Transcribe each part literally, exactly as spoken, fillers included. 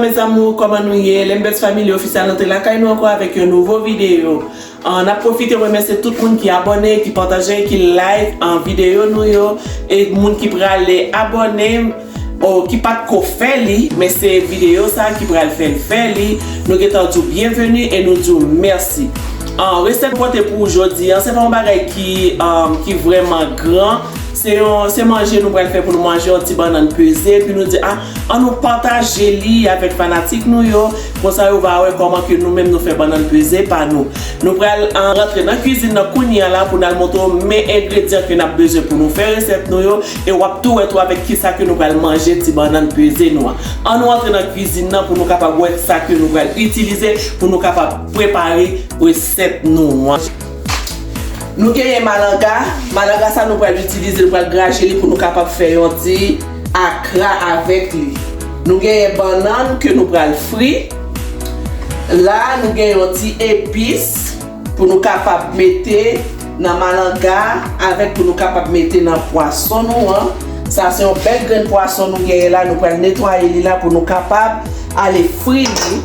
Mes amours, kòman nou ye? Lembès Family Official antre lakay nou ankò avèk yon nouvo videyo. Ah, n ap pwofite remèsye tout moun ki abòne, ki pataje, ki like, ah, videyo nou yo, e moun ki prale abòne, o ki pa t ko fè li, men se videyo sa ki pral fè l fè li. Nou gentan di w byenveni e nou di w mèsi. Ah, resèt mwen pote pou ou jodi a, se pa yon bagay ki, ah, ki vrèman gran. Se yon, se manje nou pral fè pou nou manje, yon ti bannann peze, epi nou di, ah, ann nou pataje li avèk fanatik nou yo, konsa yo va wè kòman ke nou menm nou fè bannann peze pa nou. Nou pral, ah, rantre nan kwizin nan kounye a la pou n al montre w men engredyan ke n ap bezwen pou nou fè resèt nou yo, e w ap tou wè tou avèk kisa ke nou pral manje ti bannann peze nou an. Ann nou antre nan kwizin nan pou nou kapab wè sa ke nou pral itilize pou nou kapab prepare resèt nou an. Nou genyen malanga. Malanga sa nou pral itilize, nou pral graje li pou nou kapab fè yon ti akra avèk li. Nou genyen bannann ke nou pral fri. La, nou gen yon ti epis pou nou kapab mete nan malanga avèk pou nou kapab mete nan pwason nou an. Sa se yon bèl grenn pwason nou genyen la, nou pral netwaye li la pou nou kapab ale fri li.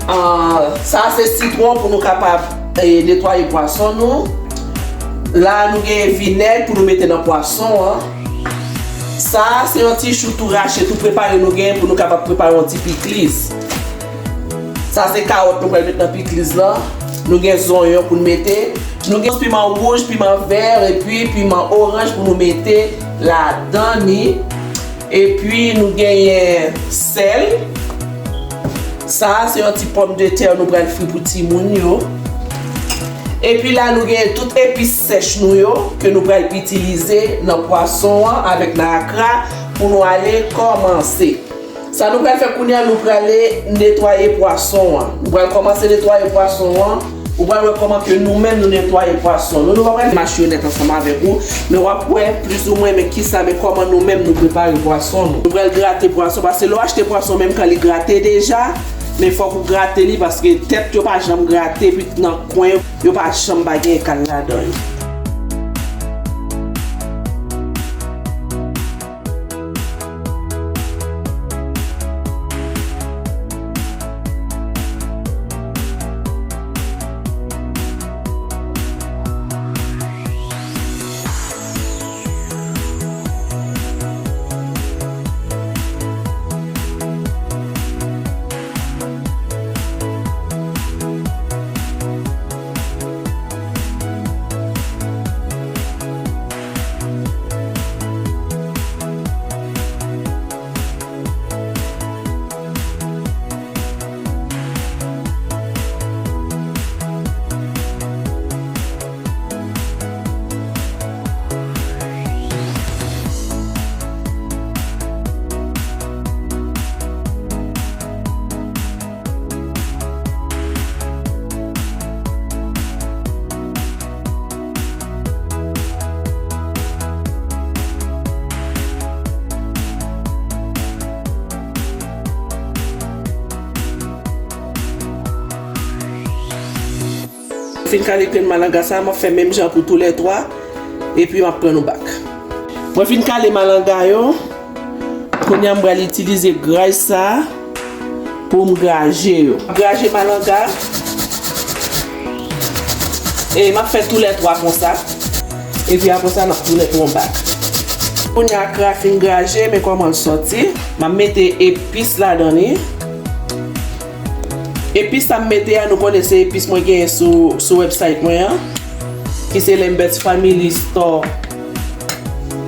Ah, sa se sitwon pou nou kapab, eh, netwaye pwason nou. La, nou gen vinèg pou nou mete nan pwason an. Sa se yon ti chou tou rache, tou prepare nou gen pou nou kapab prepare yon ti pikliz. Sa se kawòt nou pral met nan pikliz lan. Nou gen zonyon pou nou mete. Nou gen piman wouj, piman vè, epi piman oranj pou nou mete ladan li. Epi nou genyen sèl. Sa a se yon ti pòmdetè nou pral fri pou timoun yo. Epi la nou genyen tout epis sèch nou yo ke nou pral itilize nan pwason an avèk nan akra pou nou ale kòmanse. Sa nou pral fè kounye a, nou prale netwaye pwason an. Nou pral kòmanse netwaye pwason an. Ou pral wè kòman ke nou menm nou netwaye pwason nou. Nou pa pral mache yo nèt ansanm avèk ou, men w ap wè plizoumwen men kisa, men kòman nou menm nou prepare pwason nou. Nou pral grate pwason, paske lè w achte pwason menm kan li grate deja, men fòk ou grate li paske tèt yo pa janm grate, epi nan kwen yo pa janm pa gen kal ladan yo. Fin kale grenn malanga sa, m ap fè menm jan pou toulètwa, epi m ap pran nou bak. Mwen fin kale malanga yo, kounye a m pral itilize graj sa pou m graje yo. Graje malanga, e m ap fè toulètwa konsa, epi apre sa n ap toulètwa yon bak. Kounye a akra fin graje, men kòman l sòti. M ap mete epis ladan li. Epis sa m mete a, nou konnen se epis mwen genyen sou, sou website mwen an, ki se Lambert's Family Store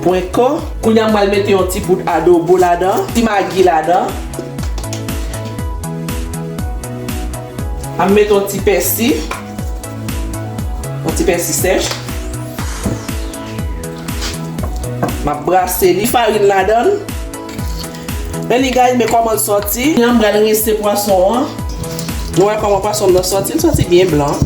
point co. Kounye a m pral mete yon ti bout adobo ladan, ti magi ladan. M ap mete yon ti pèsi, yon ti pèsi sèch. M ap brase li, farin ladan l. Men li guys, men kòman l sòti. Kounye a m pral rinse pwason an. Nou wè kòman pwason m nan sòti, l sòti byen blan.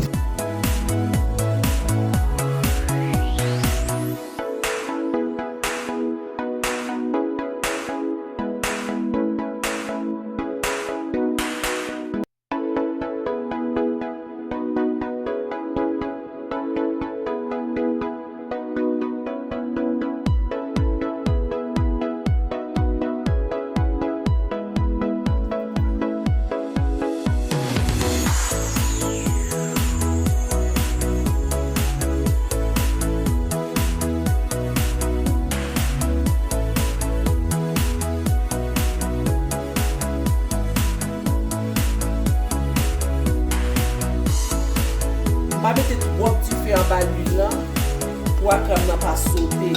Pa mete twòp dife anba lwil lan pou akra m nan pa sote.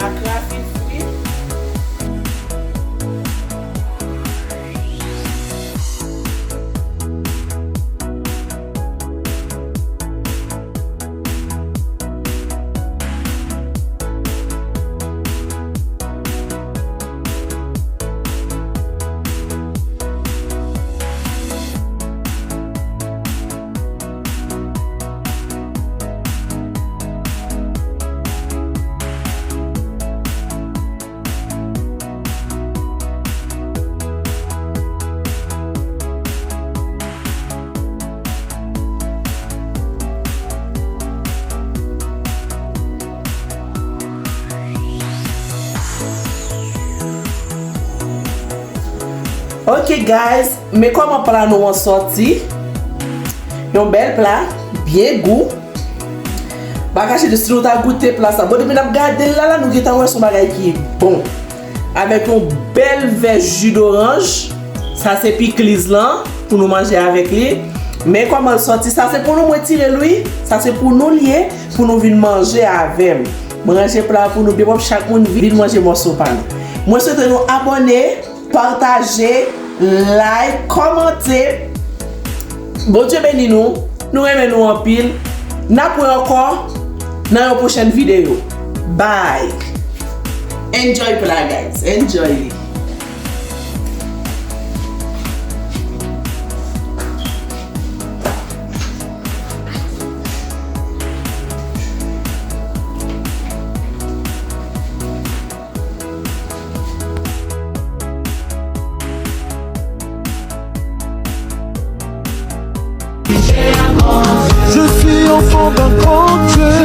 Akra fin fri. Ok guys, men kòman pla nou an sòti. Yon bèl pla, byen gou. Pa kache de si nou ta goute pla sa. Bon, depi n ap gade l la, la, nou gentan wè se yon bagay ki bon. Avèk yon bèl vè ji doranj. Sa se pikliz lan pou nou manje avèk li. Men kòman l sòti, sa se pou nou mwen tire l wi. Sa se pou nou l ye, pou nou vin manje avè m. Mwen ranje pla pou nou byen pwòp, chak moun vin manje mòso pa nou. Mwen swete nou abòne, pataje, like, kòmante. Bondye beni nou. Nou renmen nou anpil. N ap wè ankò nan yon pwochèn videyo. Bye. Enjoy pla, guys. Enjoy li. Je suis enfant d'un grand Dieu.